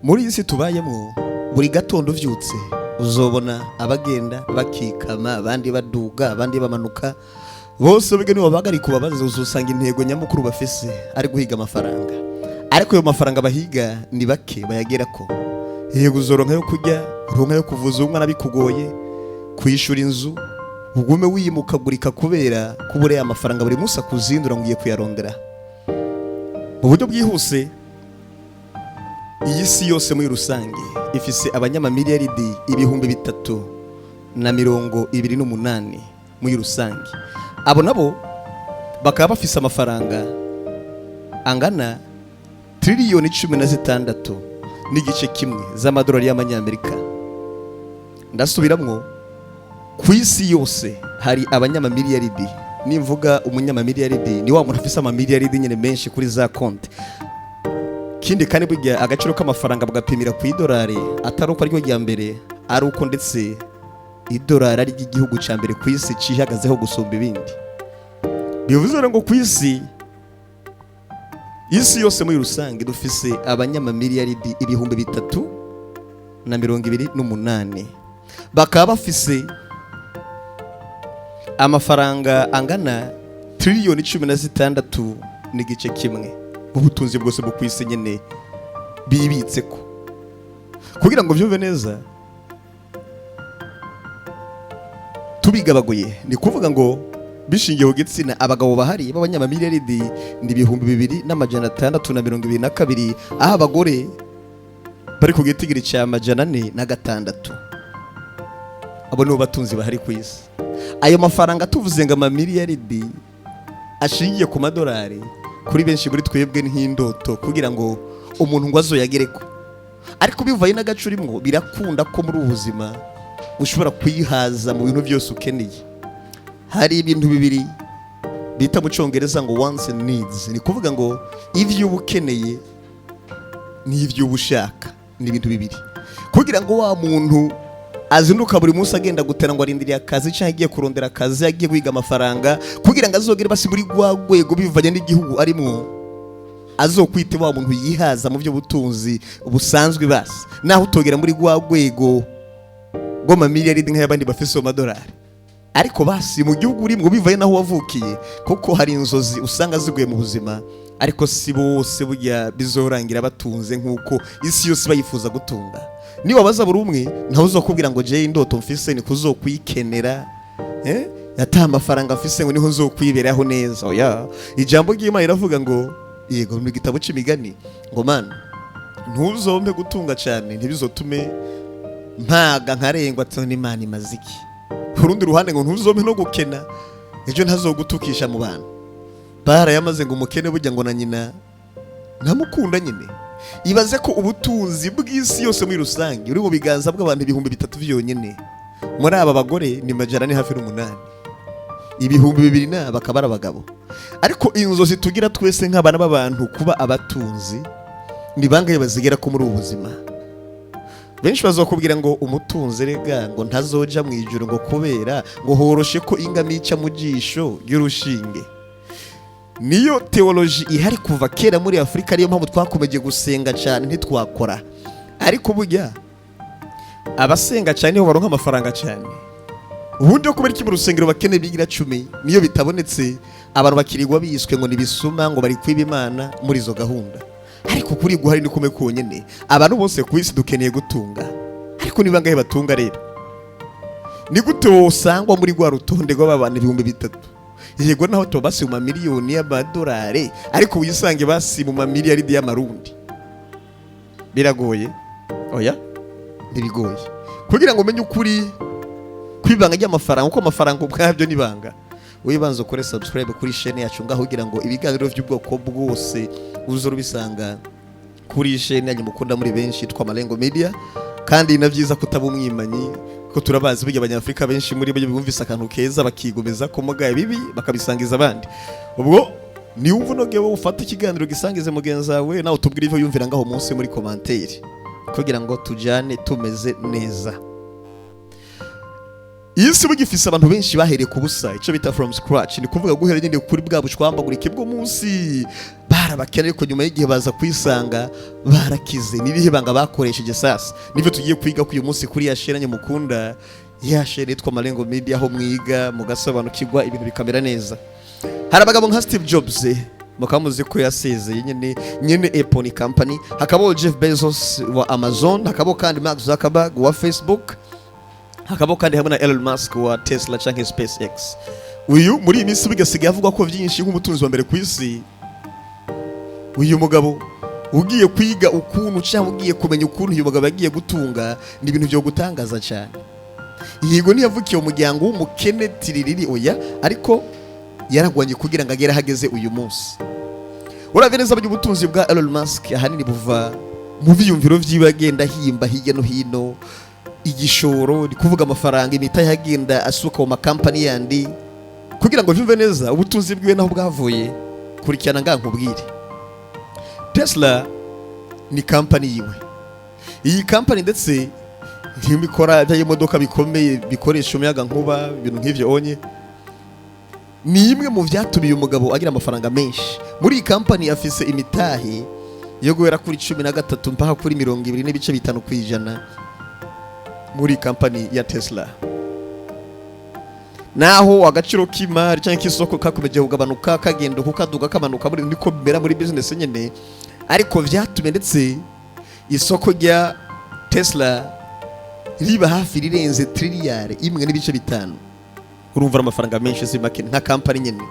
Muri iyi si tubayemo, buri gatondo uvyutse uzobona abagenda bakikama, abandi baduga, abandi bamanuka. Bose bige nibo bahagarika ubabaze, uzosanga intego nyamukuru bafise ari guhiga amafaranga. Ariko ayo mafaranga bahiga ni bake bayagerako. Yego, uzoronka yo kurya, uronka yo kuvuza umwana bikugoye, kwishura inzu, ugume wiyimukagurika kubera kubura ya mafaranga buri munsi akuzindura ngo ugiye kuyarondera. Mu buryo bwihuse, iyi si yose muri rusange ifise abanyamamiliyaridi 3028 muri rusange. Abo nabo bakaba bafise amafaranga angana triliyoni 16.1 z'amadolari y'amanyamerika. Ndasubiramwo, ku isi yose hari abanyamamiliyaridi. Nimvuga umunyamamiliyaridi, ni wa muntu afise amamiliyaridi nyine menshi kuri za konti. Kindi kandi, burya agaciro k'amafaranga bagapimira ku idolari, atari uko ariryo rya mbere, ari uko ndetse idolari ari igihugu cya mbere ku isi cihagazeho gusumba ibindi. Bivuze rero ngo ku isi, isi yose muri rusange, dufise abanyamamiliyaridi 3028, bakaba bafise amafaranga angana triliyoni 16.1 mu butunzi bwose bwo ku isi nyine bibitse. Ko kugira ngo byumve neza, tubigabaguye, ni kuvuga ngo bishingiye ku gitsina, abagabo bahari b'abanyamamiliyaridi ni 2622, aho abagore bari ku gitigiri cya 406. Abo nibo batunzi bahari ku isi. Ayo mafaranga tuvuze ngo amamiliyaridi ashingiye ku madolari, kuri benshi muri twebwe nk'indoto kugira ngo umuntu ngo azoyagereko. Ariko bivaye n'agace urimo, birakunda ko muri ubu buzima ushobora kwihaza mu bintu byose ukeneye. Hari ibintu bibiri bita mu Cyongereza ngo wants and needs, ni kuvuga ngo ibyo uba ukeneye n'ibyo uba ushaka ni ibintu bibiri. Kugira ngo wa muntu azinduka buri munsi agenda gutera ngo arindiriye akazi cyangwa agiye kurondera akazi, agiye guhiga amafaranga kugira ngo azogere basi muri rwa rwego, bivanye n'igihugu arimwo, azokwite wa muntu yihaza mu by'ubutunzi busanzwe, basi naho utogera muri rwa rwego rw'amamiliyaridi nk'ay'abandi bafise ayo madolari, ariko basi mu gihugu urimo, bivaye n'aho wavukiye, kuko hari inzozi usanga ziguye mu buzima. Ariko si bose burya bizorangira batunze nk'uko isi yose bayifuza gutunga. Niba baza buri umwe, ntawe uzokubwira ngo jewe indoto mfise ni kuzokwikenera, ata amafaranga mfise ngo niho nzokwiberaho neza. Oya, ijambo ry'Imana riravuga ngo, yego, mu gitabo c'Imigani ngo: "Mana, ntuzompe gutunga cyane, ntibizotume mpaga nkarengwa tone Imana imaze iki." Ku rundi ruhande ngo: "Ntuzompe no gukena, ejo ntazogutukisha mu bantu." Barayamaze ngo umukene burya ngo na nyina ntamukunda nyine. Ibaze ko ubutunzi bw'isi yose muri rusange uri mu biganza bw'abantu 3000 byonyine. Muri aba bagore ni 408, 2000 na bakaba ari abagabo. Ariko inzozi tugira twese nk'abana b'abantu kuba abatunzi, ni bangahe bazigera ko muri ubu buzima? Benshi bazakubwira ngo umutunzi rega ngo ntazoja mu ijuru, ngo kubera ngo horoshe ko ingamiya ica mu jisho ry'urushinge. Niyo théologie ihari kuva kera muri Afurika, ariyo mpamvu twakomeje gusenga cyane ntitwakora. Ariko burya abasenga cyane nibo baronka amafaranga cyane. Ubundi yo kubera iki mu rusengero bakeneye bigira 10, niyo bitabonetse abantu bakirirwa biswe ngo nibisuma, ngo bari kwiba Imana muri izo gahunda. Ariko kuri guhari ni kumwe konyene, abantu bose ku isi dukeneye gutunga. Ariko niba ngahe batunga rero, ni gute wosangwa muri rwa rutonde rw'abantu 3000? Yego, naho tuba basi mu mamiliyoni y'amadolari, ariko wisange basi mu mamiliyaridi y'amarundi, biragoye? Oya, ntibigoye. Kugira ngo umenye ukuri kwibanga ry'amafaranga, kuko amafaranga ubwabyo n'ibanga, wibanza ukore subscribe kuri chaîne yacu ngaho, kugira ngo ibiganiro by'ubwoko bwose uzora ubisanga kuri chaîne yanyu mukunda muri benshi yitwa Malengo Media. Kandi na byiza kutaba umwimanyi, ko turabazi burya Abanyafurika benshi muri bo bumvise akantu keza bakigomeza ko mugaye bibi bakabisangiza abandi. Ubwo niwumva unogewe, ufate ikiganiro gisangize mugenzi wawe, nawe utubwire ivyo yumvira ngaho munsi muri commentaire, kugira ngo tujane tumeze neza. Iyi si bugifise abantu benshi bahereye ku busa, icyo bita from scratch, ni kuvuga guhera nyine kuri bwa bushwambagurike bwo munsi. Barakoze cyane, Barabakene, ariko nyuma y'igihe baza kwisanga barakize. N'irihe banga bakoresheje? Sasa nivyo tugiye kwiga ku uyu munsi kuri ya chaîne mukunda, ya chaîne yitwa Malengo Media, aho mwiga mugasobanukirwa, ibintu bikamera neza. Hari abagabo nka Steve Jobs, mukaba muzi ko yasezeye nyene nyene Apple ni company, hakabaho Jeff Bezos wa Amazon, hakabaho kandi Mark Zuckerberg wa Facebook, hakabaho kandi hamwe na Elon Musk wa Tesla canke SpaceX. Uyu muri iyi minsi bigasigaye avugwa ko vyinshi nk'umutunzi wa mbere ku isi. Uyu mugabo, ugiye kwiga ukuntu cyangwa ugiye kumenya ukuntu uyu mugabo yagiye gutunga, ni ibintu byo gutangaza cyane. Yego, ntiyavukiye umuryango w'umukene tiririri, oya, ariko yaragwanye kugira ngo agere ahageze uyu munsi. Uravye neza, burya ubutunzi bwa Elon Musk ahanini buva mu vyiyumviro vyiwe agenda ahimba hirya no hino. Igishoro, ni kuvuga amafaranga, imitahe agenda asuka mu makampani yandi. Kugira ngo vyumve neza ubutunzi bwiwe naho bwavuye, kurikirana nga nkubwire. Tesla ni kampani yiwe. Iyi kampani ndetse ntibikora by'imodoka bikomeye bikoresha umuyaga nkuba, ibintu nk'ivyo onye. Ni imwe mu vyatumye uyu mugabo agira amafaranga menshi. Muri iyi kampani afise imitahe yo guhera kuri 13 mpaka kuri 20.5% muri iyi kampani ya Tesla. Naho agaciro k'imari cyangwa k'isoko kakomeje kugabanuka, kagenda uko kaduga kamanuka, muri niko bimera muri business nyene, ariko vyatumye ndetse isoko rya Tesla riba hafi rirenze triliyari 1.5. Urumva ari amafaranga menshi, si make nka kampani nyene.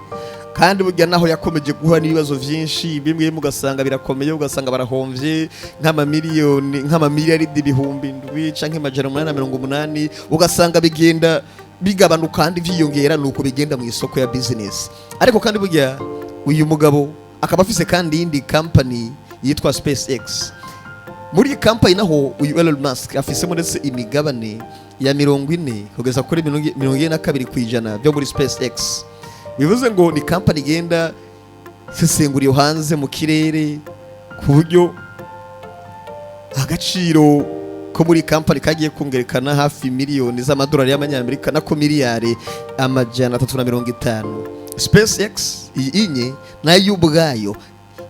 Kandi burya naho yakomeje guhura n'ibibazo vyinshi, bimwe ugasanga birakomeye, ugasanga barahomvye nk'amamiliyoni, nk'amamiliyaridi 7000 canke 880, ugasanga bigenda bigabanuka kandi vyiyongera, nuko bigenda mu isoko ya business. Ariko kandi burya uyu mugabo akaba afise kandi iyindi company yitwa SpaceX. Muri iyi company naho uyu Elon Musk afisemo ndetse imigabane ya 40 kugeza kuri 42% byo muri SpaceX. Bivuze ngo ni company igenda isesengura iyo hanze mu kirere, ku buryo agaciro ko muri company kagiye kongerekana hafi miliyoni z'amadolari y'amanyamerika, nako miliyari 350. SpaceX iyi inye nayo ubwayo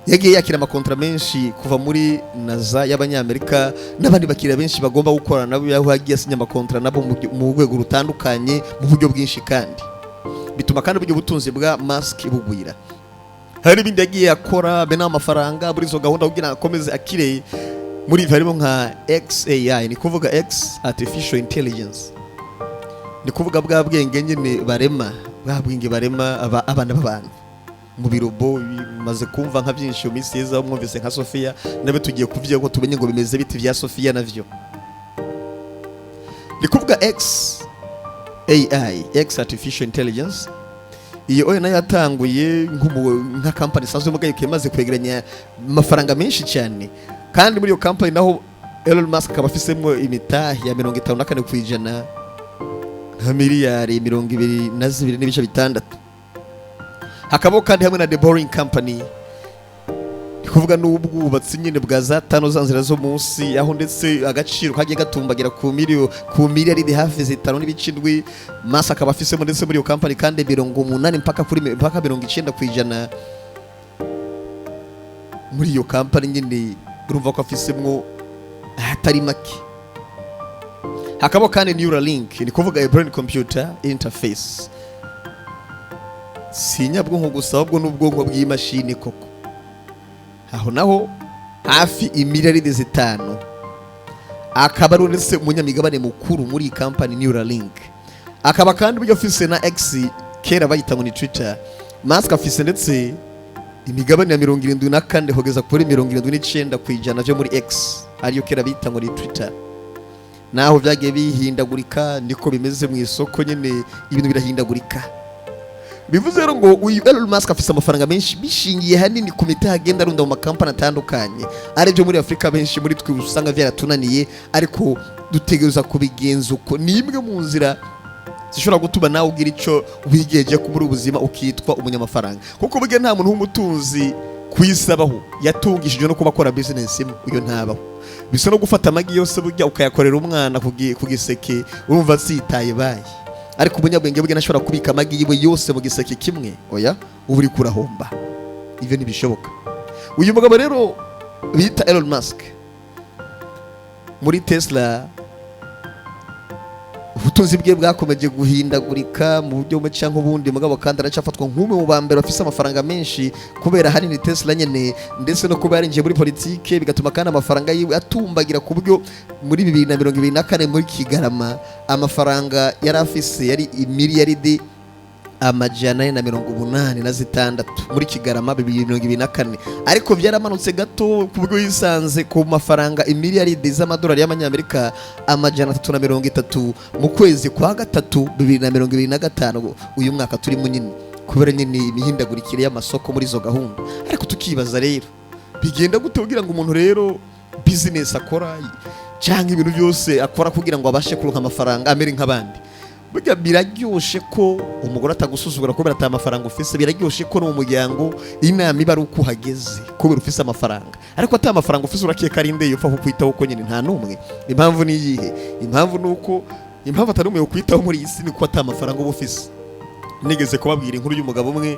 yagiye yakira amakontra menshi kuva muri NASA y'abanyamerika n'abandi bakiriya benshi bagomba gukorana nabo, aho yagiye asinya amakontra nabo mu rwego rutandukanye, mu buryo bwinshi, kandi bituma kandi uburyo butunzi bwa Musk bugwira. Hari n'ibindi yagiye akora be n'amafaranga muri izo gahunda kugira ngo akomeze akire. Muri ibi harimo nka XAI, ni kuvuga X Artificial Intelligence, ni kuvuga bwa bwenge nyine barema, bwa bwenge barema abana b'abantu mu birobo. Bimaze kumva nka byinshi mu minsi yeza, mwumvise nka Sofia, nabe tugiye kuvyiga ko tumenye ngo bimeze biti vya Sofia navyo. Ni kuvuga X AI, X Artificial Intelligence, iyo oyo nayo yatanguye nka company isanzwe, mugayo imaze kwegeranya amafaranga menshi cyane. Kandi muri iyo company naho Elon Musk akaba afisemo imitahe ya 54%, nka miliyari 22.6. Hakabaho kandi hamwe na The Boring Company, ni kuvuga n'ubwubatsi nyine bwa za tano, za nzira zo munsi, aho ndetse agaciro kagiye gatumbagira ku miliyari hafi 5.7. Musk akaba afisemo ndetse muri iyo company kandi 80 mpaka 90% muri iyo company nyine. Urumva ko afisemwo atari make. Hakaba kandi Neuralink, ni kuvuga a brain computer interface, si inyabwonko gusa, ahubwo n'ubwonko bw'imashini koko. Aho naho hafi imiliyaridi 5, akaba ari ndetse umunyamigabane mukuru muri iyi company Neuralink. Akaba kandi buryo afise na X, kera bayita ngo ni Twitter. Musk afise ndetse imigabane ya 74 kugeza kuri 79% byo muri X, ariyo kera bita ngo ni Twitter. Naho byagiye bihindagurika, niko bimeze mu isoko nyine, ibintu birahindagurika. Bivuze rero ngo uyu Elon Musk afise amafaranga menshi bishingiye hanini ku mitahe agenda arunda mu makampani atandukanye, aribyo muri Afurika benshi muri twe usanga byaratunaniye, ariko dutegereza kubigenza uko. Ni imwe mu nzira zishobora gutuma nawe ugira ico wigeje ku muri ubuzima, ukitwa umunyamafaranga, kuko burya nta muntu w'umutunzi ku isi abaho yatungishijwe no kuba akora business imwe. Uyo ntabaho. Bisa no gufata amagi yose burya ukayakorera umwana ku giseke, urumva tsitaye baye. Ariko umunyabwenge burya ntashobora kubika amagi yiwe yose mu giseke kimwe, oya, uba uri kurahomba, ivyo ntibishoboka. Uyu mugabo rero bita Elon Musk muri Tesla, ubutunzi bwe bwakomeje guhindagurika mu buryo bumwe cyangwa ubundi, mugabo kandi aracyafatwa nk'umwe mu ba mbere bafise amafaranga menshi kubera ahanini Tesla nyene, ndetse no kuba yarinjiye muri politike, bigatuma kandi amafaranga yiwe atumbagira, ku buryo muri 2024 muri Kigarama amafaranga yari afise yari imiliyaridi 486 muri Kigarama 2024. Ariko byaramanutse gato, ku buryo yisanze ku mafaranga imiliyaridi z'amadolari y'amanyamerika 330 mu kwezi kwa gatatu 2025, uyu mwaka turimo nyine, kubera nyine imihindagurikire y'amasoko muri izo gahunda. Ariko tukibaza rero, bigenda gute kugira ngo umuntu rero business akora cyangwa ibintu byose akora kugira ngo abashe kuronka amafaranga amere nk'abandi? Burya biraryoshe ko umugore atagusuzugura kubera ata mafaranga ufise. Biraryoshe ko no mu muryango inama iba ari uko uhageze kubera ufise amafaranga. Ariko ata mafaranga ufise, urakeka ari nde yopfa kukwitaho? Uko nyine nta n'umwe. Impamvu ni iyihe? Impamvu ni uko, impamvu atari umwe yokwitaho muri iyi si, ni uko ata mafaranga uba ufise. Nigeze kubabwira inkuru y'umugabo umwe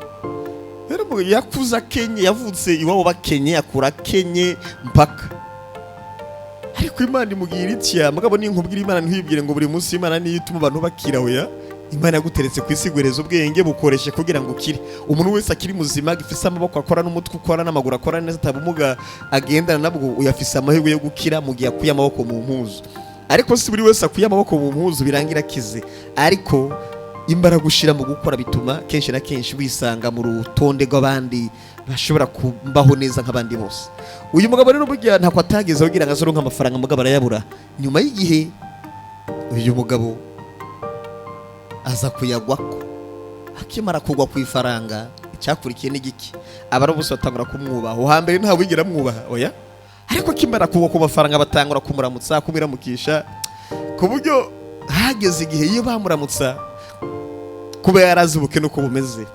rero, umugabo yakuze akenye, yavutse iwabo bakenye, akura akenye mpaka. Ariko Imana imubwira itya: "Mugabo ninkubwira Imana, ntibibwire ngo buri munsi Imana niyo ituma abantu bakira." Oya, Imana yaguteretse ku isi, guhereza ubwenge, bukoreshe kugira ngo ukire. Umuntu wese akiri muzima, gifise amaboko akora n'umutwe ukora n'amaguru akora neza, atabumuga agendana nabwo, uyafise amahirwe yo gukira mu gihe akuye amaboko mu mpuzu. Ariko si buri wese akuye amaboko mu mpuzu birangira akize. Ariko imbaraga ushira mu gukora bituma kenshi na kenshi wisanga mu rutonde rw'abandi bashobora kubaho neza nk'abandi bose. Uyu mugabo rero burya ntako atageze kugira ngo azoronke amafaranga, mugabo arayabura. Nyuma y'igihe uyu mugabo aza kuyagwako. Akimara kugwa ku ifaranga, icyakurikiye ni giki? Abari bose batangura kumwubaha. Hambere ntawe wigera amwubaha, oya. Ariko akimara kugwa ku mafaranga, batangura kumuramutsa, kumuramukisha, ku buryo hageze igihe iyo bamuramutsa, kuba yarazi ubukene uko bumeze,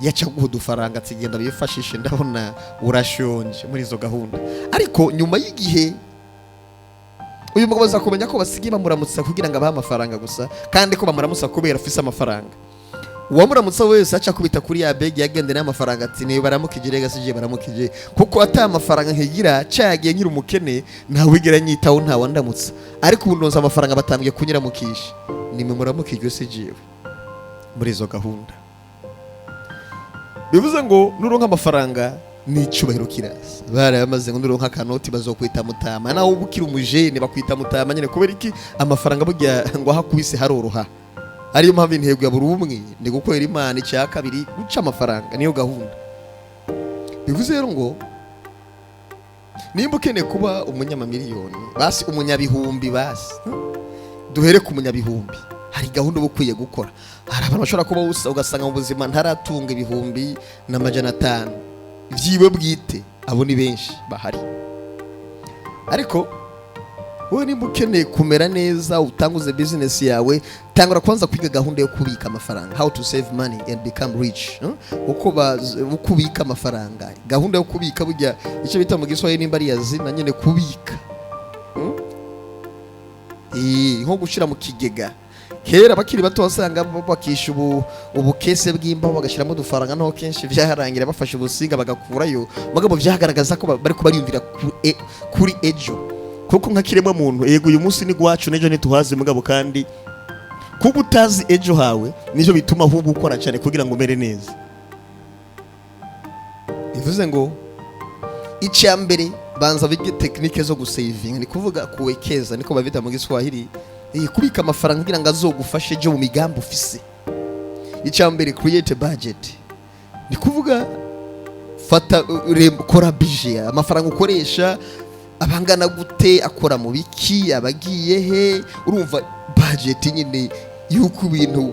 yaca guha udufaranga ati: "Genda bifashishe, ndabona urashonje," muri izo gahunda. Ariko nyuma y'igihe uyu mugabo aza kumenya ko basigaye bamuramutsa kugira ngo abahe amafaranga gusa, kandi ko bamuramutsa kubera afise amafaranga. Uwamuramutsa wese aca akubita kuri ya begi yagendera y'amafaranga, ati: "Niba baramukije rega sije baramukije, kuko ata amafaranga nkigira, cagiye nkiri umukene ntawigera nyitaho, ntawandamutsa. Ariko ubu ndonze amafaranga, batangiye kunyiramukisha. Nimwe muramukijwe, si jewe," muri izo gahunda. Bivuze ngo nuronka amafaranga n'icubahiro kiraza. Barayamaze ngo nuronka akanoti bazokwita mutama. Nawe uba ukiri umujene bakwita mutama nyine. Kubera iki? Amafaranga burya ngo aho akubise haroroha. Ariyo mpamvu intego ya buri umwe ni gukorera Imana, icya kabiri guca amafaranga, niyo gahunda. Bivuze rero ngo nimba ukeneye kuba umunyamamiliyoni, basi umunyabihumbi, basi duhere ku munyabihumbi, hari gahunda uba ukwiye gukora. Hari abantu bashobora kuba ugasanga mu buzima ntaratunga 1500 byiwe bwite. Abo ni benshi bahari. Ariko wowe nimba ukeneye kumera neza, utanguze business yawe, tangura kwanza kwiga gahunda yo kubika amafaranga, how to save money and become rich, Uko ubika amafaranga, gahunda yo kubika. Burya icyo bita mu Giswahili nimba ari yazina nyine kubika, Nko gushyira mu kigega. Kera bakiri bato wasanga bakisha ubukese bw'imbaho, bagashyiramo udufaranga. Naho kenshi byarangira bafashe ubusinga bagakurayo, mugabo byagaragaza ko bari kubariyumvira kuri ejo. Kuko nka kiremwa muntu, yego uyu munsi ni gwacu, n'ejo ntituhazi, mugabo kandi kuba utazi ejo hawe nicyo bituma ahubwo ukora cyane kugira ngo umere neza. Bivuze ngo icya mbere, banza bige technique zo gusavinga, ni kuvuga kuwekeza, niko babita mu Giswahili, kubika amafaranga kugira ngo azogufashe ejo mu migambi ufise. Icya mbere, create a budget, ni kuvuga fata kora budget, amafaranga ukoresha abangana gute, akora mu biki, abagiye he. Urumva budget nyine yuko ibintu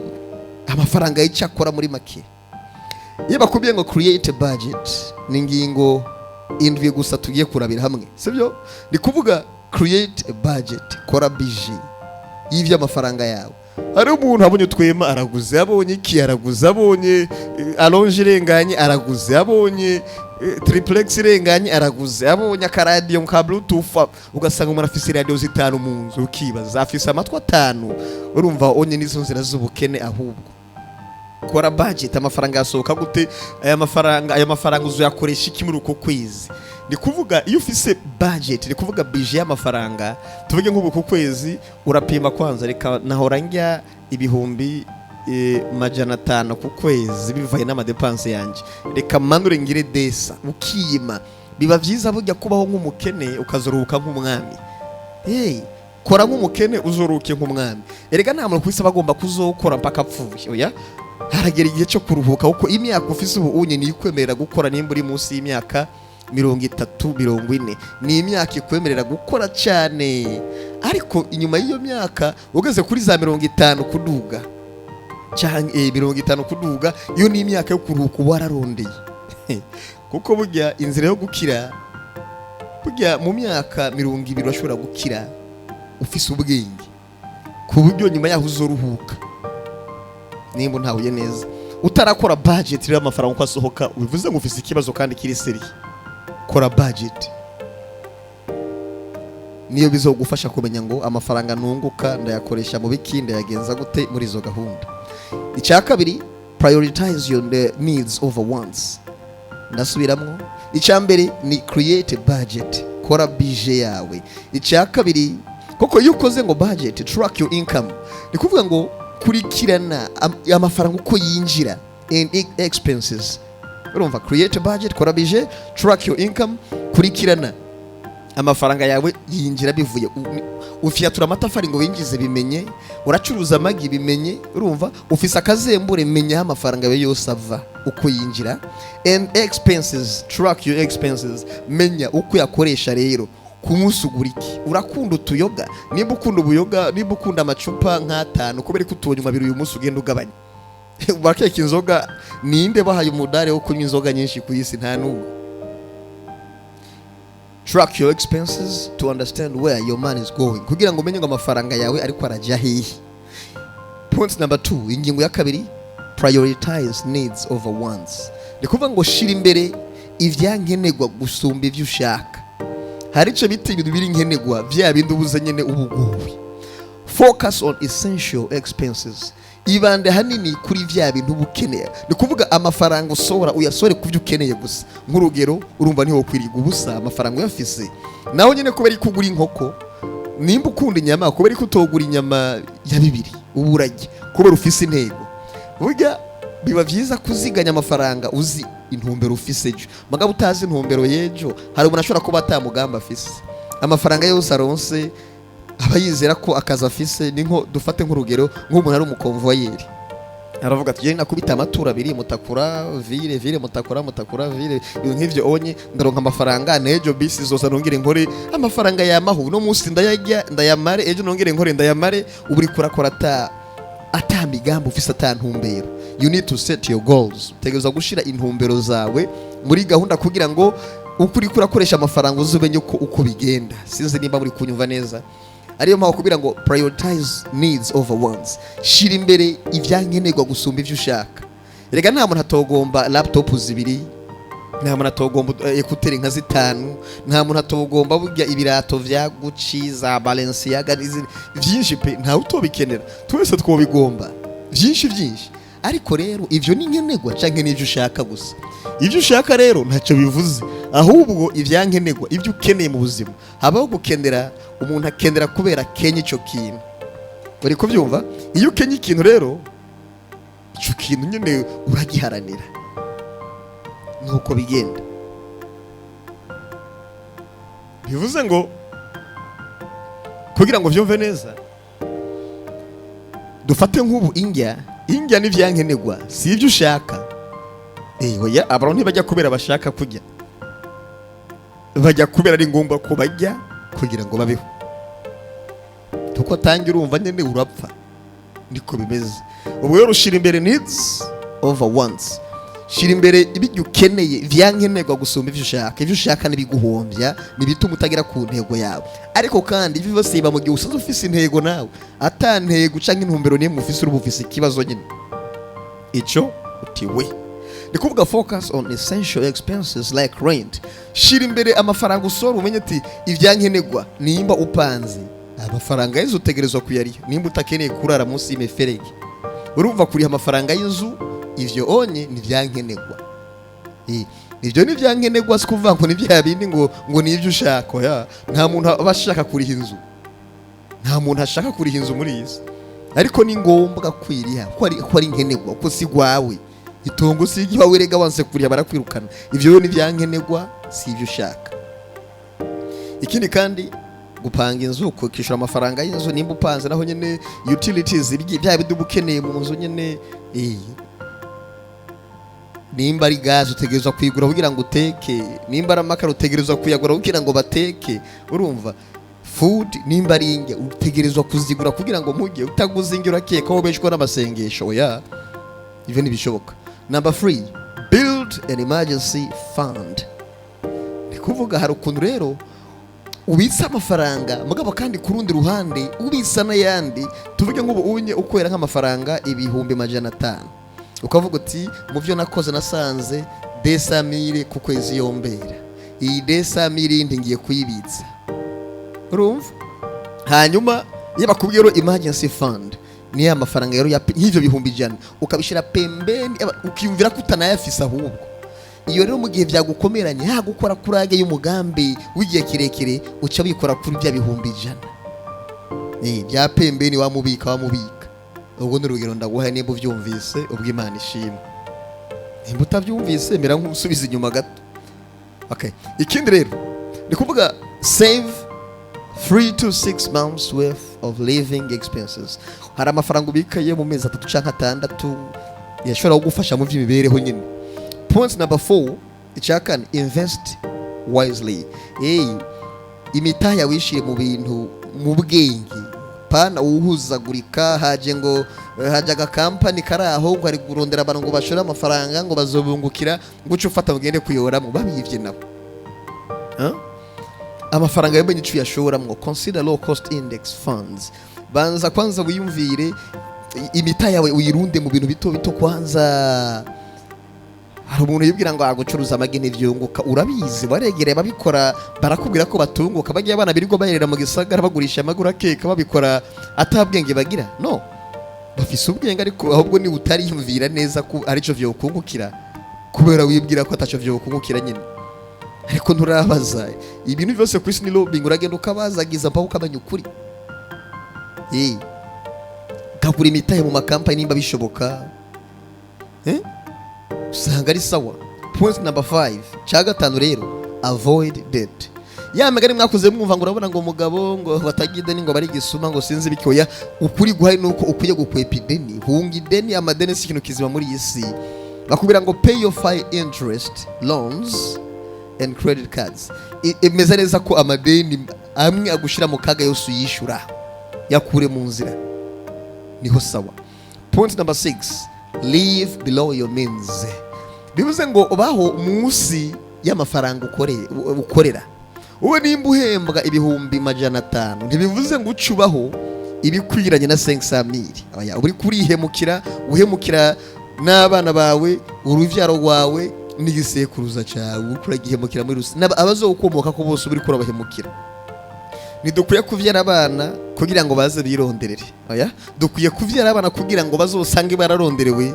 amafaranga y'icyo akora muri make. Iyo bakubwiye ngo create a budget, ni ingingo indwi gusa tugiye kurabira hamwe, sibyo? Ni kuvuga create a budget, kora budget y'iby'amafaranga yawe. Hari umuntu abonye utwema araguze, abonye iki araguze, abonye allonge irenganye araguze, abonye triplex irenganye araguze, abonye akaradiyo ka bluetooth, ugasanga umuntu afise radiyo zitanu mu nzu, ukibaza afise amatwi atanu. Urumva onye nizo nzira z'ubukene ahubwo. Kora budget. Amafaranga yasohoka gute? Aya mafaranga uzoyakoresha iki muri uko kwezi? Ni kuvuga iyo ufise budget, ni kuvuga budget y'amafaranga. Tuvuge nk'ubu ku kwezi urapima kwanza, reka nahora njya 500,000 ku kwezi bivaye n'ama dépenses yanje, reka manure ngire desa. Ukiyima, biba vyiza burya kubaho nk'umukene ukazoruhuka nk'umwami. Hey, kora nk'umukene uzoruhuke nk'umwami. Erega nta muntu kwisi aba agomba kuzokora mpaka apfuye. Oya, haragera igihe cyo kuruhuka, kuko imyaka ufise ubu unye niyo ikwemerera gukora. Nimba uri munsi y'imyaka 30, 40, ni imyaka ikwemerera gukora cyane. Ariko inyuma y'iyo myaka, ugeze kuri za 50 kuduga canke 50 kuduga, iyo ni imyaka yo kuruhuka, uba wararondeye. Kuko burya inzira yo gukira, burya mu myaka 20 urashobora gukira ufise ubwenge, ku buryo nyuma yaho uzoruhuka nimba ntahuye neza. Utarakora budget rero amafaranga uko asohoka, bivuze ngo ufise ikibazo kandi kiri sérieux. Kora budget, niyo bizogufasha kumenya ngo amafaranga nunguka ndayakoresha mu biki, ndayagenza gute muri izo gahunda. Icya kabiri, prioritize your needs over wants. Ndasubiramwo: icya mbere ni create budget, kora budget yawe. Icya kabiri, koko iyo ukoze ngo budget, track your income, ni kuvuga ngo kurikirana amafaranga uko yinjira and expenses. Urumva, create budget, kora budget, track your income, kurikirana amafaranga yawe yinjira bivuye ufyatura amatafari ngo winjize, bimenye. Uracuruza amagi, bimenye. Urumva, ufise akazembure, menya aho amafaranga yawe yose ava, uko yinjira. And expenses, track your expenses, menya uko yakoresha. Rero ku munsi ugura iki? Urakunda utuyoga? Nimba ukunda ubuyoga, nimba ukunda amacupa nk'atanu, kubera ko utonywa abiri uyu munsi, ugenda ugabanya. Bakeka inzoga, ninde bahaye umudari wo kunywa inzoga nyinshi ku isi? Nta n'umwe. Track your expenses to understand where your money is going, kugira ngo umenye ngo amafaranga yawe ariko arajya hehe. Point number two, ingingo ya kabiri, prioritize needs over wants. Ni kuvuga ngo shira imbere ibyankenerwa gusumba ibyo ushaka. Hari icyo bita ibintu biri nkenerwa, bya bindi ubuze nyine ubuguwe. Focus on essential expenses, ibande hanini kuri vya bintu uba ukeneye. Ni kuvuga amafaranga usohora uyasohore ku byo ukeneye gusa. Nk'urugero, urumva ntiwokwiriga ubusa amafaranga uyafise naho nyine. Kubera ko ugura inkoko, nimba ukunda inyama, kubera ko utogura inyama ya bibiri? Uba urajya kubera ufise intego. Burya biba byiza kuziganya amafaranga uzi intumbero ufise ejo. Mugabo utazi intumbero y'ejo, hari umuntu ashobora kuba atamugambi afise, amafaranga yose aronse aba yizera ko akazi afise ni nko, dufate nk'urugero, nk'umuntu ari umukonvoyeri, aravuga ati: "Jye nakubita amaturo abiri, Mutakura ville, ville Mutakura, Mutakura ville, ibintu nk'ivyo onye, ndaronka amafaranga. N'ejo bisi zoza nongere nkore, amafaranga yamaho. Uno munsi ndayarya ndayamare, ejo nongere nkore ndayamare." Ubu uriko urakora ata migambi ufise, ata ntumbero. You need to set your goals. Utegerezwa gushira intumbero zawe muri gahunda kugira ngo uko uriko urakoresha amafaranga uze umenye uko bigenda. Sinzi nimba muri kunyumva neza. Ariyo mpamvu kugira ngo prioritize needs over wants, shira imbere ibyankenerwa gusumba ivyo ushaka. Rega nta muntu atogomba laptop zibiri, nta muntu atogomba écouteurs nka zitanu, nta muntu atogomba burya ibirato vya Gucci, za Balenciaga n'izindi vyinshi pe. Ntawe utobikenera, twese twobigomba vyinshi vyinshi. Ariko rero ivyo ni nkenerwa canke n'ivyo ushaka gusa? Ivyo ushaka rero ntacyo bivuze, ahubwo ivyankenerwa, ivyo ukeneye mu buzima. Habaho gukenera, umuntu akenera kubera akenye ico kintu. Uri kubyumva? Iyo ukenye ikintu rero, ico kintu nyine uragiharanira, nuko bigenda. Bivuze ngo kugira ngo vyumve neza, dufate nk'ubu indya. Indya n'ivyankenerwa, si ibyo ushaka. Oya, abantu ntibajya kubera bashaka kurya, bajya kubera ari ngombwa ko bajya kugira ngo babeho, kuko tangira urumva nyine urapfa. Niko bimeze. Ubwo rero ushyira imbere needs over wants, shyira imbere ibyo ukeneye, ibyankenerwa gusumba ibyo ushaka. Ibyo ushaka n'ibiguhombya, n'ibituma utagera ku ntego yawe. Ariko kandi ibyo byose biba mu gihe usanzwe ufise intego. Nawe ata ntego canke intumbero nimwe ufise, uri ufise ikibazo nyine. Ico uti we ni kuvuga focus on essential expenses like rent. Shira imbere amafaranga usohora, umenye ati ibyankenerwa. Nimba upanze, amafaranga y'inzu utegerezwa kuyariha nimba utakeneye kurara munsi y'imiferege. Urumva, kuriha amafaranga y'inzu. Ivyo onye ni vyankenerwa. Ivyo ni vyankenerwa, si kuvuga ngo ni bya bindi ngo ni ivyo ushaka. Oya, nta muntu aba ashaka kuriha inzu, nta muntu ashaka kuriha inzu muri iyi si, ariko ni ngombwa kwiriha ko ari nkenerwa, ko si gwawe itongo, si iwawe rega. Wanse kuriha barakwirukana. Ivyo rero ni vyankenerwa, si ivyo ushaka. Ikindi kandi, gupanga inzu, kwishyura amafaranga y'inzu nimba upanze naho nyene, utilities, bya bindi uba ukeneye mu nzu nyene. Nimba ari gaze utegerezwa kuyigura kugira ngo uteke, nimba ari amakara utegerezwa kuyagura kugira ngo bateke. Urumva, food, nimba ari indya utegerezwa kuzigura kugira ngo mujye. Utaguze indya urakeka ko ubeshwa n'amasengesho? Oya, ivyo ntibishoboka. Number 3, build an emergency fund. Ni kuvuga hari ukuntu rero ubitsa amafaranga, mugabo kandi ku rundi ruhande ubitsa n'ayandi. Tuvuge nk'ubu unye ukorera nk'amafaranga 500,000, ukavuga uti: "Mu byo nakoze nasanze 200 000 ku kwezi yombera, iyi 200 000 yindi ngiye kuyibitsa." Urumva, hanyuma iyo bakubwiye rero emergency fund, ni ya mafaranga rero nk'ivyo 100,000 ukabishyira pembeni, ukiyumvira ko utanayafise. Ahubwo iyo rero mu gihe byagukomeranye, ha gukora kurage y'umugambi w'igihe kirekire, uca wikora kuri bya 100,000 bya pembeni, wamubika. Ubwo ni urugero ndaguhaye. Nimba ubyumvise, ubwo Imana ishimwe. Nimba utabyumvise, mera nk'usubiza inyuma gato. Okay, ikindi rero ni kuvuga save 3 to 6 months worth of living expenses. Hari amafaranga ubikaye mu mezi 3 cyangwa 6 yashobora kugufasha mu by'imibereho nyine. Point number 4, icya kane, invest wisely. Hey, imitahe wishire mu bintu mu bwenge, pana uwuhuzagurika. Haje ngo haje agakampani kari aho ngo ari kurondera abantu ngo bashore amafaranga ngo bazobungukira, ngo uce ufata mugende kuyoramo babivye nabo. Huh? Amafaranga yamenye ico uyashoramwo. Consider low cost index funds. Banza kwanza wiyumvire imita yawe, uyirunde mu bintu bito bito kwanza. Hari umuntu yibwira ngo agucuruza amagi ntivyunguka. Urabizi, waregereye babikora, barakubwira ko batunguka. Bagiye abana birirwa bayerera mu gisagara bagurisha amagi, urakeka babikora atabwenge bagira? No, bafise ubwenge, ariko ahubwo ni utariyumvira neza ko arico vyokungukira, kubera wibwira ko ataco vyokungukira nyine, ariko nturabaza. Ibintu byose ku isi ni lobbying. Uragenda ukabazagiza mpaka ukamenya ukuri. Kagura imitahe mu makampani nimba bishoboka. Usanga ari sawa. Point number 5, cya gatanu rero, avoid debt. Ya migani mwakuze mwumva ngo urabona ngo umugabo ngo batagira ideni ngo bari gisuma, ngo sinzi ibiki. Oya, ukuri guhari nuko ukwiye gukwepa ideni. Hunga ideni. Amadeni si ikintu kizima muri iyi si. Bakubwira ngo pay off high interest loans and credit cards. Imeze neza ko amadeni amwe agushira mu kaga yose uyishyura, yakure mu nzira, niho sawa. Point number 6, live below your means. Bivuze ngo ubaho munsi y'amafaranga ukorera. Wowe nimba uhembwa 500,000, ntibivuze ngo uce ubaho ibikwiranye na 500 000. Oya, uri kurihemukira, uhemukira n'abana bawe, uruvyaro rwawe n'igisekuruza cyawe, uriko uragihemukira muri rusange. Abazokomoka ko bose uri kurabahemukira. Ntidukwiye kuvyara abana kugira ngo baze bironderere. Oya, dukwiye kuvyara abana kugira ngo bazosange bararonderewe,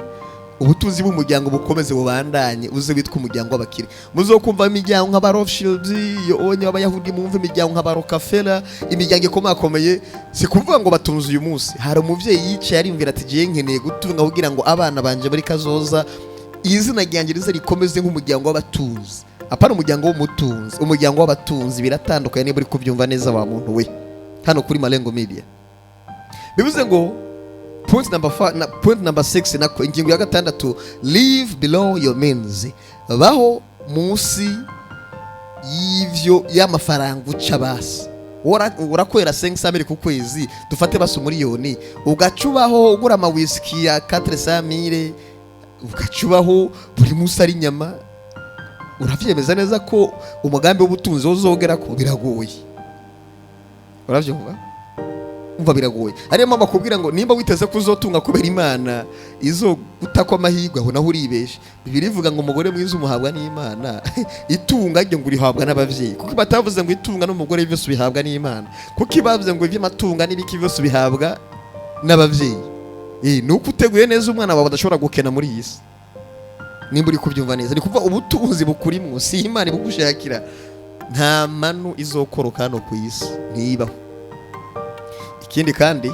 ubutunzi bw'umuryango bukomeze bubandanye, uze witwa umuryango w'abakire. Muzokumva imiryango nk'aba Rothschild, iyo onye b'Abayahudi, mwumve imiryango nk'aba Rockefeller, imiryango ikomakomeye. Si kuvuga ngo batunze uyu munsi. Hari umuvyeyi yicaye ariyumvira ati: "Jewe nkeneye gutunga kugira ngo abana banje muri kazoza izina ryanjye rize rikomeze nk'umuryango w'abatunzi." Apana umuryango w'umutunzi, umuryango w'abatunzi. Biratandukanye niba uri kubyumva neza wa muntu we hano kuri Malengo Media. Bivuze ngo point number five, na, point number 6 nako, ingingo ya gatandatu, live below your means. Baho munsi y'ivyo y'amafaranga uca. Basi urakorera 500 ku kwezi, dufate basi 1 000 000, ugaca ubaho ugura ama whisky ya 400 000, ugaca ubaho buri munsi ari inyama. Uravyemeza neza ko umugambi w'ubutunzi uzogera ko biragoye. Uravyumva? Umva, biragoye. Ariyo mpamvu akubwira ngo nimba witeze ko uzotunga kubera Imana izoguta amahirwe, aho naho uribeshe. Bibiliya ivuga ngo umugore mwiza umuhabwa n'Imana, itunga ryo ngo urihabwa n'abavyeyi. Kuko batavuze ngo itunga n'umugore byose ubihabwa n'Imana? Kuko bavuze ngo iby'amatunga n'ibiki byose ubihabwa n'abavyeyi? Ni uko uteguye neza umwana wawe adashobora gukena muri iyi si. Nimba uri kubyumva neza, ni kuvuga ubutunzi bukurimwo, si Imana ibugushakira. Nta manu izokoroka hano ku isi, ntibaho. Ikindi kandi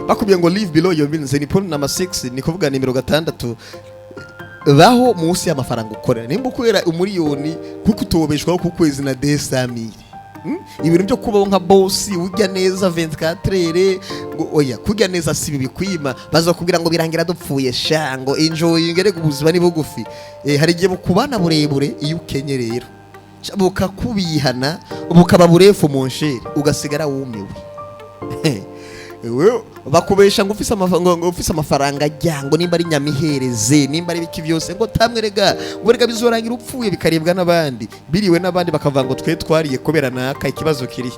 bakubwiye ngo live below your means, ni point number 6, ni kuvuga nimero 6: baho munsi y'amafaranga ukorera. Nimba ukorera 1 miliyoni, kuko utobeshwaho ku kwezi na 200 000. Ibintu byo kubaho nka boss, urya neza 24 heures, ngo oya, kurya neza si bibi. Kwima bazakubwira ngo birangira dupfuye sha, ngo enjoy, rega ubuzima ni bugufi. Hari igihe bukubana burebure iyo ukenye rero. Sha, bukakubihana, bukaba burefu mu nsheri, ugasigara wumiwe. Wewe bakubesha ngo ufise ngo ufise amafaranga ajya, ngo nimba ari nyamihereze, nimba ari biki byose, ngo tamwe rega, ngo rega bizorangira upfuye, bikaribwa n'abandi, biriwe n'abandi, bakavuga ngo twe twariye kubera naka. Ikibazo kiri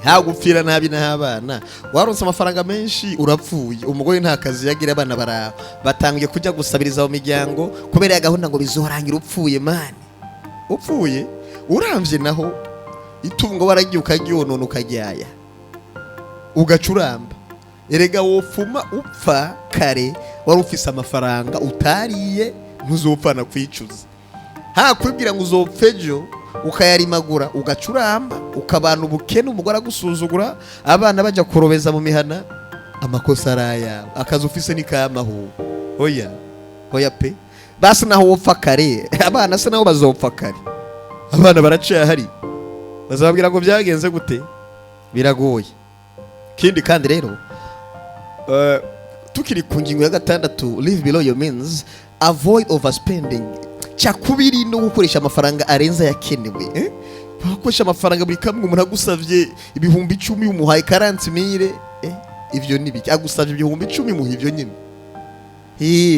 hagupfira nabi n'abana. Waronse amafaranga menshi, urapfuye, umugore nta kazi yagira, abana baraho batangiye kujya gusabiriza mu miryango kubera ya gahunda ngo bizorangira upfuye. Mani, upfuye uramvye naho itungo waragiye ukaryonona, ukajyaya, ugacuramba. Erega wofuma upfa kare wari ufise amafaranga utariye, ntuzopfana kwicuza. Hakwibwira ngo uzopfa ejo, ukayarimagura, ugacuramba, ukabana ubukene, umugore agusuzugura, abana bajya kurobeza mu mihana, amakosa ari ayawe. Akazi ufise ni kamahu. Oya, oya pe. Basi naho wopfa kare, abana se naho bazopfa kare? Abana baracahari, bazababwira ngo byagenze gute? Biragoye. Ikindi kandi rero, tukiri ku ngingo ya 6, live below your means, avoid overspending. Cyakubiri no gukoresha amafaranga arenze ayakenewe, eh? Gukoresha amafaranga buri kamwe, umuntu agusavye 10,000 umuhaye 40 000, eh? Ivyo ni biki? Agusavye 10,000, muha ivyo nyine.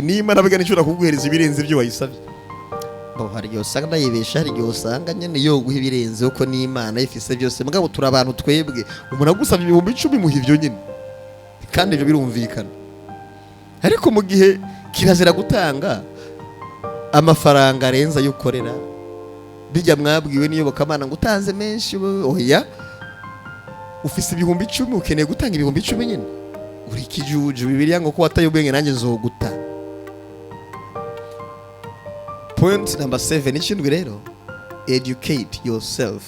Niba nabaga nishobora kuguhereza ibirenze ibyo wayisavye. Bo, hari igihe usanga ndayibesha, hari igihe usanga nyene yoguha ibirenze, kuko n'Imana ifise byose. Mugabo turi abantu twebwe, umuntu agusavye 10,000, muha ivyo nyine, kandi ibyo birumvikana. Ariko mu gihe kirazira gutanga amafaranga arenze ayo ukorera, bijya mwabwiwe n'iyobokamana ngo utanze menshi oya. Ufise 10,000, ukeneye gutanga 10,000 nyine, uri ikijuju. Bibiliya ngo ko wataye ubwenge, nanjye nzoguta. Point number 7, ikindwi rero, educate yourself,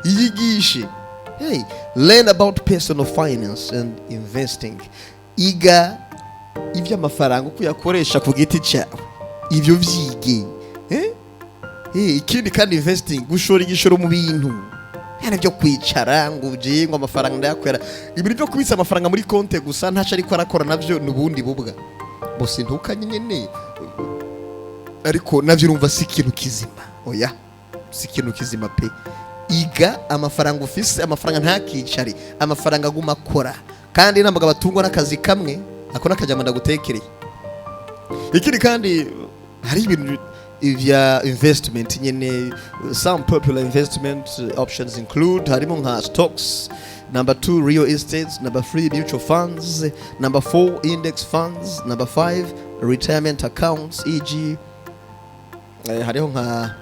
iyigishe. Hey, learn about personal finance and investing. Iga iby'amafaranga, uko uyakoresha ku giti cyawe, ibyo vyige, eh? Hey, ikindi kandi investing, gushora igishoro mu bintu. Yana byo kwicara ngo ugiye ngo amafaranga ndayakwera, ibintu byo kubitsa amafaranga muri konte gusa ntaco ariko arakora, navyo ni ubundi bubwa bose. Ntukanye nyene, ariko navyo urumva si ikintu kizima. Oya, si ikintu kizima pe. Iga amafaranga ufise, amafaranga ntakicare, amafaranga aguma akora. Kandi ntabwo abatungwa n'akazi kamwe, ako n'akajambo ndagutekereye. Ikindi kandi hari ibintu vya investment nyene. Some popular investment options include, harimo nka stocks, number 2, real estate, number 3, mutual funds, number 4, index funds, number 5, retirement accounts, eg hariho nka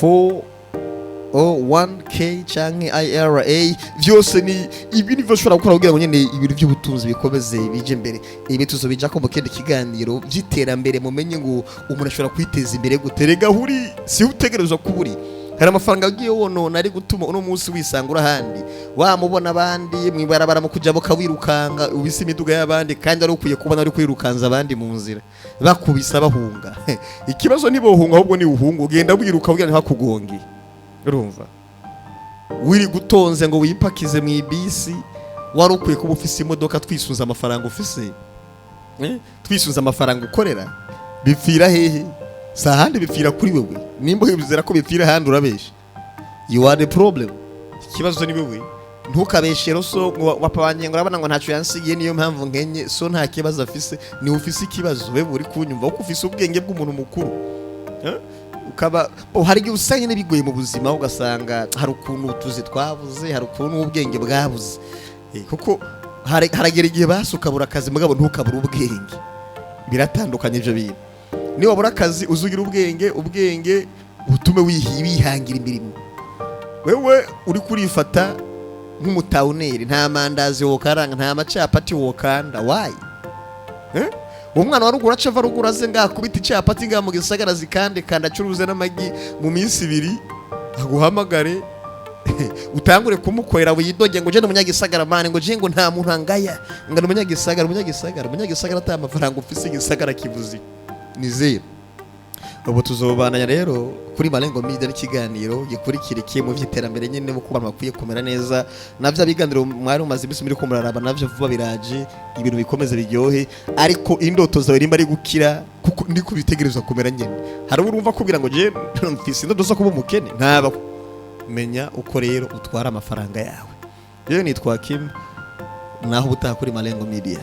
401k canke IRA. Vyose ni ibi nivyo ushobora gukora kugira ngo nyene ibintu by'ubutunzi bikomeze bije imbere. Ibi tuzobijako mu kindi kiganiro by'iterambere, mumenye ngo umuntu ashobora kwiteza imbere gute. Rega huri si utegerezwa kuba uri, hari amafaranga agiye wonona ari gutuma uno munsi wisanga uri ahandi, wamubona abandi mwibarabara mu kuja wirukanga ubise imiduga y'abandi, kandi ari ukwiye kubona ari kwirukanza abandi mu nzira, bakubisa bahunga. Ikibazo ntibohunga, ahubwo ni uhunga, ugenda wiruka kugira ntihakugonge. Urumva wiri gutonze ngo wipakize mu ibisi, wari ukwiye kuba ufise imodoka. Twisunze amafaranga ufise, eh? Twisunze amafaranga ukorera, bipfira hehe? Si ahandi, bipfira kuri wewe. Nimba wibwira ko bipfira ahandi, urabesha. You are the problem, ikibazo ni wewe. Ntukabeshere so ngo papa wanjye ngo urabona ngo ntacyo yansigiye, niyo mpamvu nkenye. So nta kibazo afise, ni ufise ikibazo. Wewe uri kunyumva kuko ufise ubwenge bw'umuntu mukuru, eh? Ukaba oh, hari igihe usanga nyine bigoye mu buzima, ugasanga hari ukuntu utuzi twabuze, hari ukuntu ubwenge bwabuze. Kuko haragera igihe basi ukabura akazi, mugabo ntukabure ubwenge. Biratandukanye ibyo bintu. Niba wabura akazi, uzugira ubwenge, ubwenge butume wihangira imirimo. Wewe uri kurifata nk'umutawuneri, nta mandazi wokaranga, nta macapati wokanda, wayi, eh? Umwana wa ruguru aca ava ruguru aze ngaha kubita icapati ngaha mu gisagara, zikande kandi acuruze n'amagi. Mu minsi 2 aguhamagare, utangure kumukorera, widoge ngo je ni umunyagisagara man, ngo je ngo nta muntu angaya, ngo ni umunyagisagara. Umunyagisagara, umunyagisagara ata amafaranga ufise, igisagara kivuze ni zero. Ubu tuzobana rero kuri Malengo Media n'ikiganiro gikurikira iki mu vy'iterambere nyene, uko abantu bakwiye kumera neza. Navyo abiganiro mwari mumaze iminsi muri ko muraraba, navyo vuba biraje, ibintu bikomeze biryohe. Ariko indoto zawe rimba ari gukira, kuko ndi kubitegerezwa kumera nyene. Hari urumva kubwira ngo je mfise indoto zo kuba umukene, ntaba. Menya uko rero utwara amafaranga yawe. Yewe, nitwa Kim, naho ubutaha kuri Malengo Media.